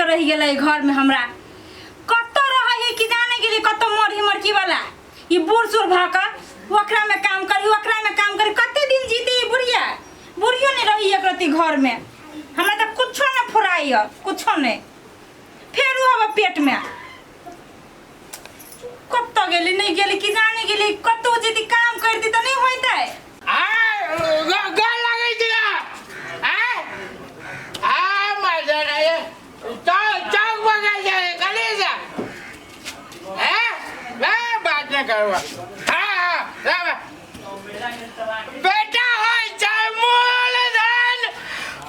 रहि गेलै घरमे हमरा। कतऽ रहै है कि जाने गेली, कतऽ मरही मरकी वाला ई बूढ़ सूढ़ भऽ कऽ ओकरामे काम करी, ओकरामे काम करी, कते दिन जीते ई बुढ़िया? बुढ़ियो नहि रही एक रत्ती घरमे। हमरा तऽ कुछो नहि फुराइए, कुछो नहि। फेर ओ हवा पेटमे कतऽ गेली, नहि गेली कि जाने गेली। कतौ जेती काम करती तऽ नहि होइतै। आ गल लागै छै। आ आ मजर आये चौक चौक बगल जाए गली जा ए मैं बात नहीं करूँगा। हाँ हाँ, बेटा हो चाहे मूलधन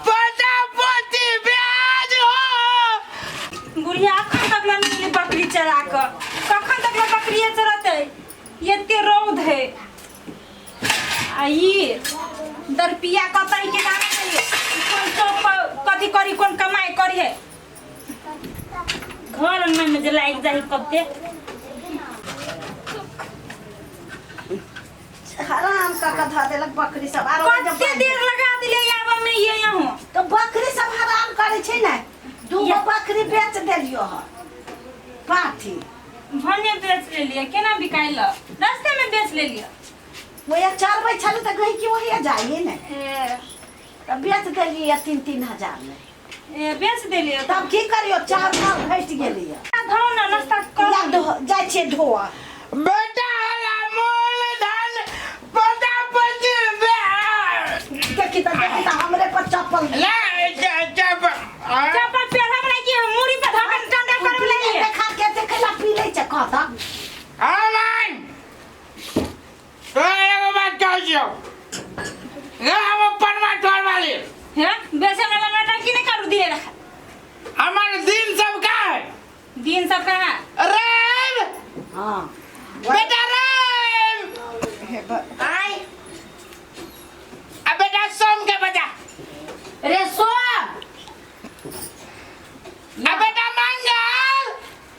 पोता पोती ब्याज हो। बुढ़िया अखन तक ला नहीं बकरी चरा कऽ, कखन तक ला बकरिए चरतै? एते रौद है आ ई दरपिया कतै के जाने के कोन चौक पर कथी करी, कोन कमाई करी है। घर अंगना में जे लागि जाही कते। हराम कऽ कऽ धऽ देलक बकरी सब आरो ओहि जे कते देर लगा दिले आबऽ में ये यहाँ। तऽ बकरी सब हराम करै छै ने। दू गो बकरी बेच देलियो हँ पाठी। भने बेच लेलियै, केना बिकाइल? रास्ते में बेच लेलियै। वही चरबै छलै तऽ गहिकी वही जाइए ने। ए। तऽ बेच देलियै 3-3 हजार में। ए, बेच देलियै? तब की करियो, चार भाव घटि गेलियै। धो ना, नाश्ता कर। या जाइ छियै धोआ। बेटा होला मूलधन पोता पोती ब्याज। देखी तऽ, देखी तऽ, हमरे पर चप्पल। ले चप। चप्पल पेढ़ा वाला की मुड़ी पर धऽ के डंडा करे वाला ये? देखा के देखला पी लै छै कहता। अमन, तो एगो बात कहै छियौ गे, हम पनमा टोल वाली। हे, बेचे वाला नौटंकी नहीं करू दिए रखा। हमर दिन सब का है? दिन सब कहाँ? रैब। हाँ। बेटा रैब। हे आय। आ बेटा सोम के बजा। रे सोम। आ बेटा मंगल।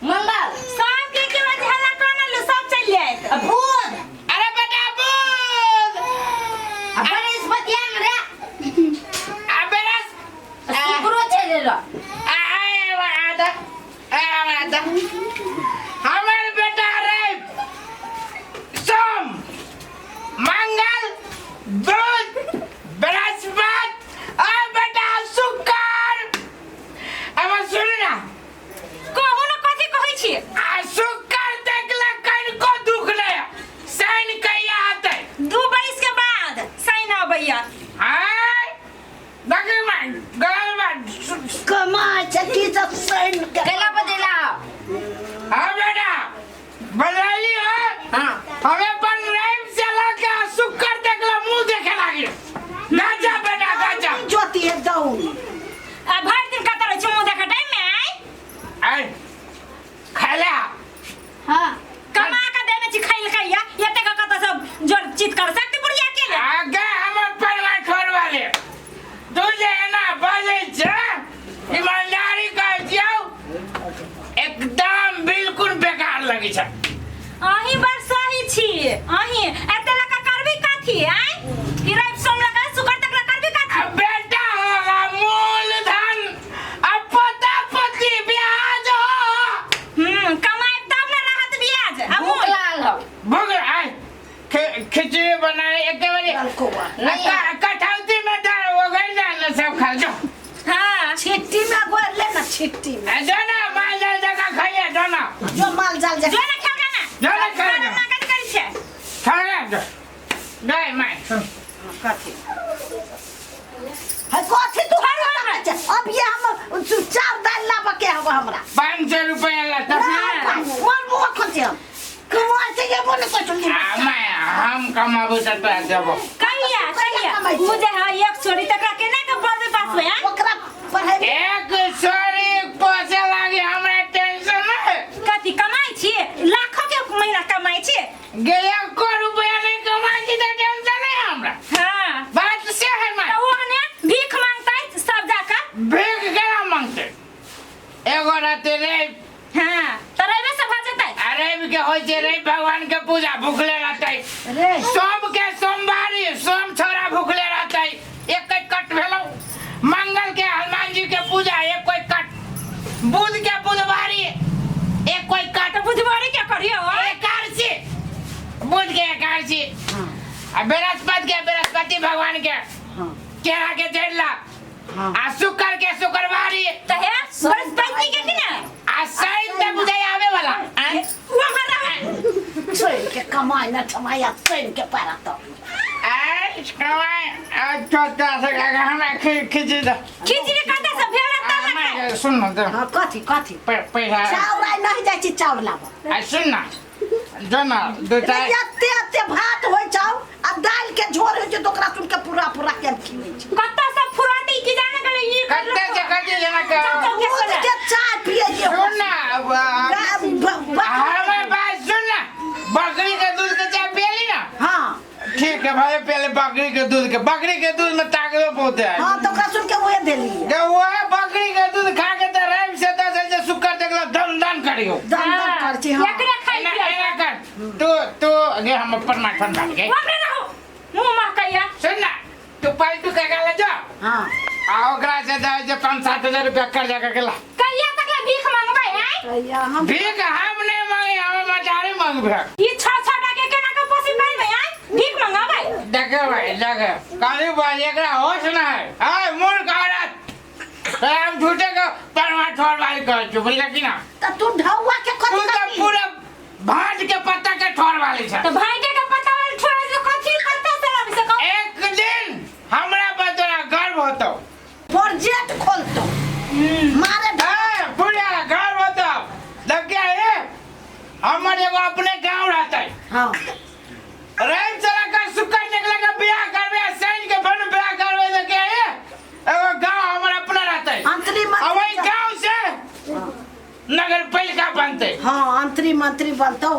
मंगल। सब के के बजे हल्ला कोना लो, सब चल जाए। आ बुध। अरे बेटा बुध। आ बृहस्पति रे। आ बेटा शुक्रो चलि एलो। हमर बेटा रैब, सोम, मंगल, बुध, बृहस्पति आ बेटा शुक्र। अब सुन ना। कहू ना, कथी कहै छी? आ शुक्र देखला कनिको दुख नहीं, शनि कहिया आते? 2 बरिस के बाद साइन अबैया। आय देखी मैं गलत बात। कमाइ छै की सब सैन के। कैला बजेला? हाँ बेटा, बदली हो। हाँ। हमें अपन रैब से लगा शुक्र देखला मुंह देखे लागी। गाजा बेटा गाजा। ज्योति है दौन। आ भरि दिन कतऽ रहै छी मुँह देखऽ टाइम में आय? आय खाला। हाँ। कमा के देने छी खैलकैया, एते के कतऽ सब जोर चित कर सकते बुढ़िया के ले? आगे हमर परिवार छोड़ वाले तू जे एना बजै छै, ईमानदारी कहै छियौ, एकदम बिल्कुल बेकार लगै छै। अहीं बड़ सही छी अहीं। एते लका करबी कथी आय? ई रवि सोम लका शुक्र तक लका करबी कथी? अब बेटा होगा मूलधन, अब पोता पोती ब्याज हो। कमाई तब ना रहत ब्याज आ भूख मूल। लागल हौ। भूख आय खिचड़ी बनाए एक बारी। ललकोआ। नहीं। कठौती में दाल उगल जाए सब खा जाओ। हाँ। छिट्टी में गोर ले ना, छिट्टी में। जो ना माल जाल जगह खाइए, जो ना। जो माल जाल जो जगह। ना खेल ना। जो ना खेल ना। ना। कथी करै छै? खा जो नहीं मैं कथी है, कथी तू हमरा छै? अब ये हम चार दाल लाबऽ के हब हमरा। 500 रुपया लता। मोर मुँह खोल हम कमाइ छै ये बोले कुछ। मैं हम कमाबू तऽ तोरा देबो। कहिया? कहिया? कमाइ छै? उ जे है एक छोरी, तकरा केना के बड़बे पास में आय? ओकरा पढ़ाइ। एक सॉरी पोसे लागी हमरा टेंशन नहीं। कथी कमाइ छी? लाखों के महीना कमाइ छी। गे एको रुपया नहीं कमाइ छी तऽ टेंशन नहीं हमरा। हाँ। बात से है मैं। तऽ ओहने भीख मांगतै सब जाकर। भीख केना मांगते? एगो रहते रे। हाँ, तऽ रविवे से भऽ जेतै। अरे के होइ छै रे भगवान के पूजा, भूखले रहते। रे। सोम के सोमवारी, सोम छोरा भूखले रहते, एक एक कट भेलौ। मंगल के हनुमान जी के पूजा, एक कोई कट। आ बृहस्पति के बृहस्पति भगवान के हाँ केरा के जड़ ला हाँ। आ शुक्र के शुक्रवारी त हे बृहस्पति के कि ना आ शनि त बुझाइ आवे वाला आँय? वहाँ रह शनि के कमाई न ठमाई आ शनि के पारा तो आँय, कमाइ, आ, छोटा सा काका, हमरा खींची दे। खिचड़ी कतऽ से भेल आ, तब ना माय, खाइ। सुन न तो, हाँ कथी कथी पैसा चाउर आइ नहीं जाइ छी चाउर लाबऽ आ, सुन न जो न दू चारि एते एते भात होइ छौ आ दालि के झोर होइ छै तऽ ओकरा सुन के पूरा पूरा के खिबै छै कतऽ से फुराते की जाने गेलै ई कते से कते जना के दूध के चाय पियै छियै सुन न अब, हमर बात सुन न बकरी के दूध के चाय पियली ना हाँ ठीक है भाई पहले बकरी के दूध के बकरी के दूध में ताकत बहुत है हाँ तो ओकरा सुन के उहे देलियै के वो है बकरी के दूध खा के तो रैम से दस ऐसे शुक्र देखला दन दन करियो दम दम कर छी हाँ एकरे खाइ एना पियै एना कर तू तू गे हम अपन माथन भाग गे ओकरे रहू मुँह महकैया सुन ना तू पलटू के गाले जा हाँ आ ओकरा से दे जे 5-7 हजार रुपया कर्जा करके ला कहिया तक ले भीख मांगबै हैं कहिया हम भीख हम नहीं मांगे हम मचारी मांगबे ई छह छह टाके केना के पोसी पाइबै हैं भीख मंगाबै देखे भाई देखे काली भाई एकरा होश ना है आय मूर्ख औरत तो हम झूठे के परवा ठोर वाली कहै छी बुझल कि ना तऽ तू ढौआ के तू कथी तो करबी? पूरा भाज के पत्ता के ठोर वाली छ तो भाई के पता वाल छोड़ दे कथी कत्ता से लाबी से कहो एक दिन हमरा पर तोरा गर्व होतो प्रोजेक्ट खोलतो मारे ए पूरा गर्व होतो देखिए ए हमर एगो अपने गांव रहते हाँ रैम चला कर सुकर निकले के बियाह करबे आ सैन के बन बियाह करबे देखिए ए एगो गांव हमर अपना रहते अंतरी आ वही मंत्री गांव से नगर पालिका बनते हाँ अंतरी मंत्री बनतो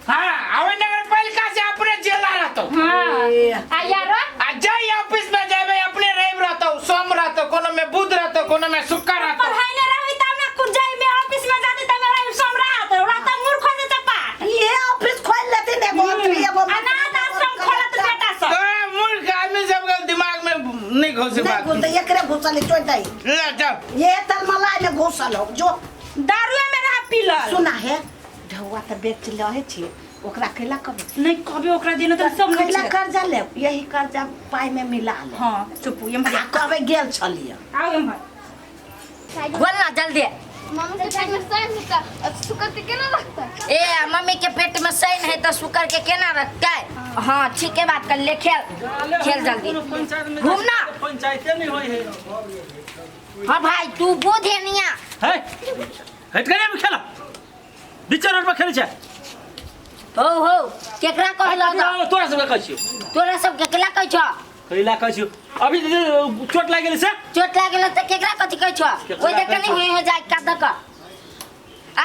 हाँ आ वही नगर पालिका से अपने जिला रहतो हां ए, आ यारो आ जाई ऑफिस में जाबे अपने रैम रहतो सोम रहतो कोनो में बुध रहतो कोनो में शुक्र रहतो पढ़ाई ने रही तब ना कुछ जाई में ऑफिस में जाते तब मेरा सोम रात रात मूर्ख हो जाते पाट ये ऑफिस खोल लेते एगो अंतरी एगो मंत्री, अनाथ एगो आश्रम खोलत कलेक्टर। बेटा सब तोरा मूर्ख आदमी सबके दिमाग में नहीं घुसे नहीं बात घुसते एकरे घुसल है, छोड़ दही ले चल ये तलमलाई में घुसल हो जो दारुए में रहा पीलल सुना है ढौआ तऽ बेच लहे छी ओकरा कैला कब नहीं कभी ओकरा देने तो सब कैला नहीं कर्जा ले यही कर्जा पाई में मिला ले हां चुप ये आ कहबै गेल छलियै आओ एम्हर बोल ना जल्दी मम्मी के पेट में सैन होता और शुक्र के केना लगता ए मम्मी के पेट में सैन है तो शुक्र के केना रखते हाँ ठीक है बात कर ले खेल खेल जल्दी घूमना पंचायते नहीं होई है हाँ भाई तू बोध है निया है हट करे में खेला बीच रोड पर खेले छै हो हो केकरा कहलो आओ, तोरा सबके कहै छियौ तोरा सब केकरा कहै छौ कैला कहै छियौ अभी चोट लागि गेलै से चोट लागल त केकरा कथी कहै छौ केकरा ओइ देख कहै नहीं छौ? होई हो जाए का दक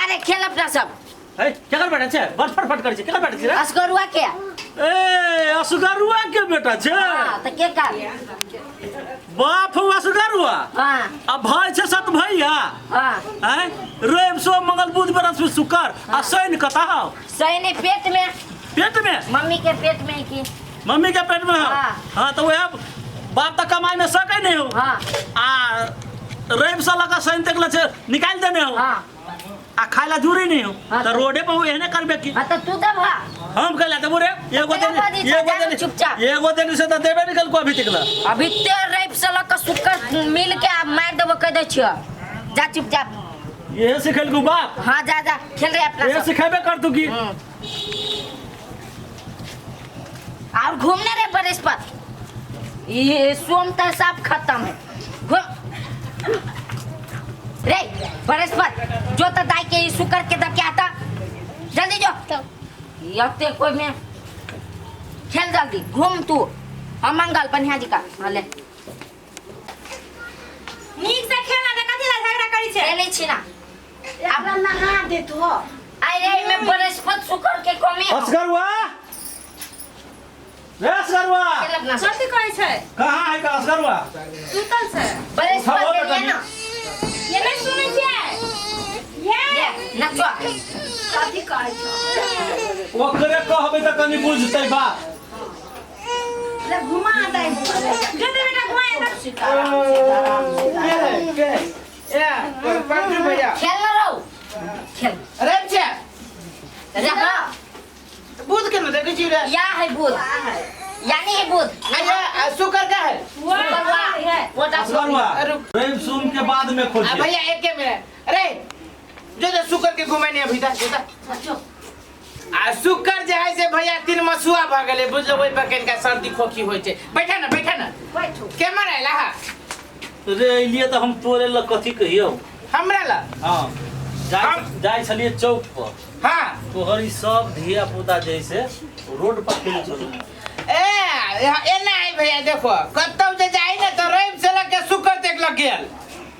अरे खेल अपना सब है केकर बेटा छै बड़ फटफट करै छै केकर बेटा छै रे असगरुआ के ए असगरुआ के बेटा छै हाँ त के कर बाप हौ असगरुआ हाँ आ भाई छै सत भैया हाँ हैं रवि सोम मंगल बुध बृहस्पति शुक्र आ शनि कतऽ हौ सही नहीं पेट में पेट में मम्मी के पेट में की मम्मी के पेट में हौ हाँ। हाँ तो वह बाप तऽ कमाई में सकै नहीं हो हाँ आ रवि से लऽ कऽ शनि तक लऽ छै निकालि देने हो हाँ आ खाय ला जूरी नहीं हो हाँ, तऽ रोडे पर एहने करबे की हाँ तो तू दब हा हम कैला देबो रे एगो केना देनी बाजै छौ? एगो जा देनी चुपचाप। एगो देनी से तऽ देबे निकल को अभी तक ला अभी ते रवि से लऽ कऽ शुक्र मिल के आ मारि देबो कह दै छियो जा चुपचाप इहे सिखेलकू बाप हाँ जा जा खेल रहे अपना इहे सब सिखेबे कर तू की और घूमने रे बृहस्पति ये सोम तो सब खत्म है घूम रे बृहस्पति जो तो दाई के शुक्र के दब के आता जल्दी जो ये कोई में खेल जल्दी घूम तू हम मंगल बढ़िया जी का हाँ ले नीक से खेलना ने कथी ला झगड़ा करी छै खेले छी ना एकरा नहा देत हो अरे में बृहस्पति शुक्र के कमी हो। असगरुआ रे असगरुआ खेल अपना सब। कथी कहै छै कहाँ है का असगरुआ सुतल छै बृहस्पति उठाओ के बेटा लिए ना ये नहीं सुनै छियै ये ले नचो कथी कहै छौ ओकरे कहबै तऽ कनि बुझतै बात ले घुमा दै जो दे बेटा घुमाए दे सीताराम सीताराम सीताराम के ए पंचू भैया खेल ना रहो खेल रैम छै रे हाँ बुध के न देखै छी रे या है बुध या नहीं है बुध। अरे शुक्र का है। शुक्रवा वो असगरुआ रुक। रवि सोम के बाद में आ खोजिए। भैया एक मिनट, अरे जो जो शुक्र के घुमे नहीं अभी तक जो आ शुक्र जे है से भैया 3 मसुआ भ गेलै बुझलो, ओहि पर कनिका सर्दी खोखी होइ छै। बैठा ना बैठा ना। बैठू। के मरैला हा? रे अलिए तऽ हम तोरे लग कथी कहियौ? हमरा ला? हाँ, जाइ छलियै चौक पर। हाँ। तोहर ई सब धिया पुता जैसे रोड पर खेलै छलौ। ए एना है भैया देखो, कतौ जे जाइ ने तऽ रवि से लग के शुक्र तक लग गेल।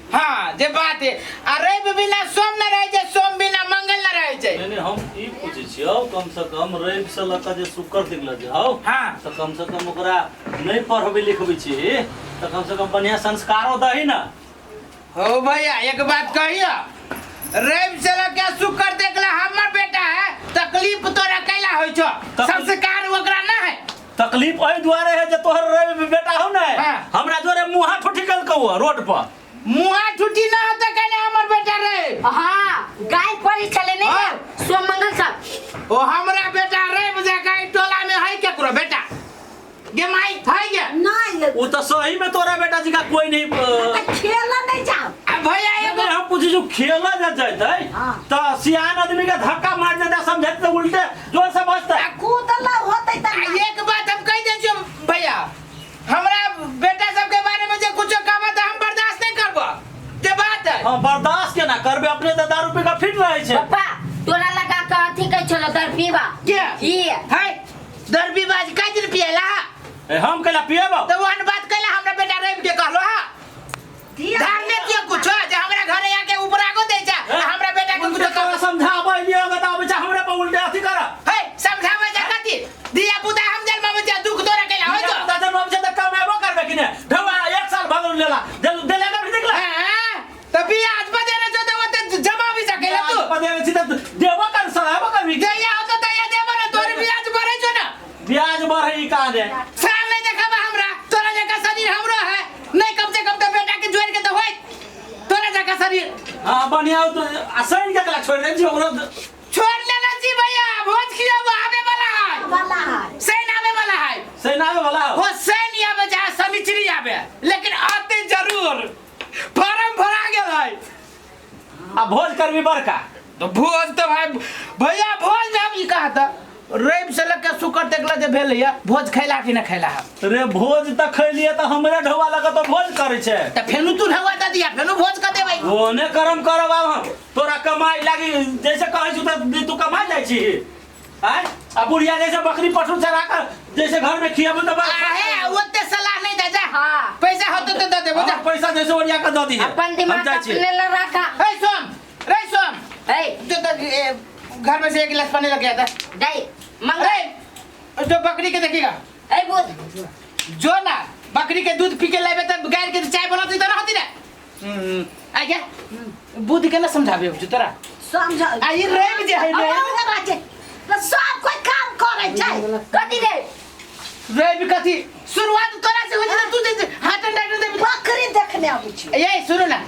हाँ जे बात है, आ रवि बिना सोम न रहै छै, सोम बिना मंगल न रहै छै। नहीं नहीं, हम ई पूछै छियौ, कम से कम रवि से लऽ कऽ जे शुक्र तक लग जाओ। हाँ। तऽ कम से कम ओकरा नहीं पढ़बै लिखबै छी तऽ कम से कम बढ़िया संस्कारो दही ना। हो भैया एक बात कहियो, रवि से लऽ के शुक्र देखला हमर बेटा है, तकलीफ तोरा कैला होइ छौ? संस्कार ओकरा ना है। तकलीफ एहि दुआरे है जे तोहर रवि बेटा हो ने। हाँ। हमरा जोरे मुँहा ठुठी कलकौ रोड पर। मुँहा ठुठी ना होता कहने हमर बेटा रे। हाँ गाय पड़ी छले नहीं। हाँ। सोम मंगल सब ओ हमरा बेटा रवि जका ई टोला में है केकरो बेटा गे माई है गे? नहीं। वो तो सही में तोरा बेटा जी का कोई नहीं खेला नहीं जाओ। आ भैया एगो हम पूछी जो खेला जा जाते हाँ। तो सियान आदमी के धक्का मार देता समझे तो उल्टे जोर से बजते। आ कूदला होते त आ एक बात हम कह दे छियो भैया, हमरा बेटा सब के बारे में जे कुछो कहबा त हम बर्दाश्त नहीं करबो, जे बात है। हाँ बर्दाश्त केना करबे, अपने तो दारू पी के फिट रहे छे। पप्पा तोरा लगा के अथी कहै छलो दरपीबा के? ई है दरबीबाज कै दिन पियला? ए, हम कैला पिएबो? तो वन बात कैला हमरा बेटा रवि के कहलो हा? धारने दियो कुछो जे हमरा घरे आके ऊपर आगो दे जा, ए, हमरा बेटा के उल्टे कुछो तोरा समझाबै लियो त आबै छै हमरा पर उल्टे अथी कर। हे समझाबै जा कथी? दिया पुता हम जन्माबै छै, दुख तोरा कैला होय तो? पुता जन्माबै छै त कमेबो करबे कि ने? ढौआ 1 साल भगल लेला, देले का भी निकला। हां, त बियाज बदेने छौ त ओते जमाबी सकेला तू। बदेने छी त देबो कर, सराबो करबी। जइया होतो तइया देबो ने, तोर बियाज बढ़ै छौ ना। ब्याज बढ़ै ई काने। साल नहीं देखाबा हमरा, तोरा जका शरीर हमरो है नहीं, कम से कम तो बेटा के जोड़ के तो होय तोरा जका शरीर। हां बढ़िया हो तो असैन के कला छोड़ दे छी ओकरो छोड़ लेना छी भैया, भोज खियाबो आवे वाला है। वाला है। सैन आवे वाला है। सैन आवे वाला हो सैन आवे चाहे शनिचरी आवे, लेकिन आते जरूर। फार्म भरा गेल है। आ भोज करबी बड़का। तो भोज तो भाई भैया भोज में हम ई कहता रवि से लग के शुक्र तक जे भेल या भोज खैला कि न खैला? रे भोज त खैलिए त हमरे ढौआ लगा तो भोज करे छे। त फेनु तू ढौआ द दिया, फेनु भोज क देबै। ओने करम करब आब हम, तोरा कमाई लागी जैसे कहै छु त तू कमा जाइ छी। आय आ बुढ़िया जैसे बकरी पठू चरा कर जैसे घर में खियाबू त आहे ओते सलाह नहीं दे जा। हाँ। पैसा होतो त the देबो जा। पैसा जैसे ओरिया के the दी। अपन दिमाग अपने ल रखा। ए सोम, रे सोम। ए जो त घर में से एक गिलास पानी लग गया था। दे मंगल। अरे जो बकरी के देखिएगा। ए बुध। जो ना बकरी के दूध पी के लाबे त गाय के चाय बनाती त रहती ना। आ गया बुध के ना समझाबे जो तोरा। समझा। आ ई रवि जे है रवि। अब जे सब कोई काम करे छै। कथी रे? रवि कथी? शुरुआत तोरा से होइ छै तू जे हाथ डॉक्टर दे बकरी देखने आबै छै। ए सुनू ना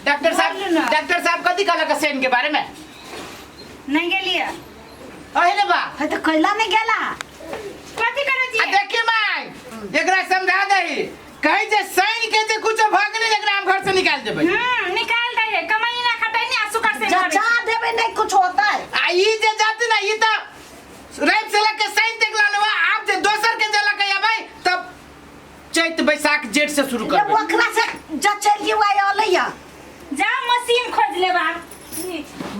डॉक्टर साहब, डॉक्टर साहब कथी कहलक सेन के बारे में? नहीं गेलिए। अहिले बा। है त कैला नहीं गेला। कथी करै छी? आ देखी माई, एकरा समझा दही, कहीं जे सैन के जे कुछ भ गेलै एकरा हम घर से निकाल देबै। निकाल दे, कमाई ना खटाई ना सुकर से जचा देबै नहीं कुछ होता है। आ ई जे जात ना ई त रवि से लग के सैन देख लालवा, आप जे दोसर के जे लग के अबै तब चैत बैसाख जेठ से शुरू ये करबै। बकरा से जचेली why अलैया। जा मशीन खोज लेबा।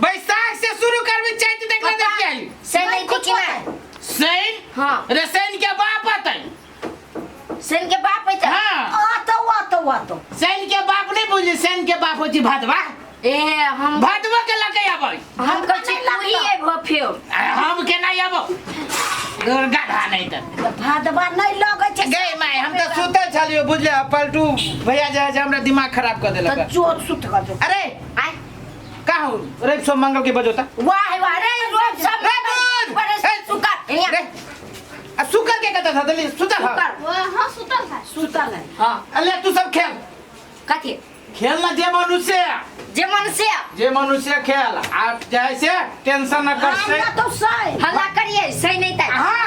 बैसाख से शुरू करबी चैत देख ले देख के आई। सैन नहीं कुछ कुछ होता है। सैन? हाँ। रे सैन के बाप अतै। सैन के बाप है। हाँ। आतो आतो आतो। सैन के बाप नहीं बुझी, सैन के बाप होची भादवा। ए हम भादवा के लके आबै। हम कहै छी तू ही एबो फेर। हम के नहीं आबो। गधा नहीं त। भादवा नहीं लगै छै। गे my हम त सुतल छलियो बुझले, पलटू भैया जे है हमरा दिमाग खराब कर देलक। त चोट सुत गजो। अरे आय कहू रवि सोम मंगल के बजोता। वाह वाह रे रोज सब रे दूध! बड़े सुकर रे आ सुकर के कता था दली सुतल हा। सुकर हां सुतल है। सुतल है। हां अले तू सब खेल। कथी खेलना जे मनुष्य, जे मनुष्य, जे मनुष्य खेल आप जैसे टेंशन न कर से हमरा तो सही हल्ला करिए सही नहीं त। हां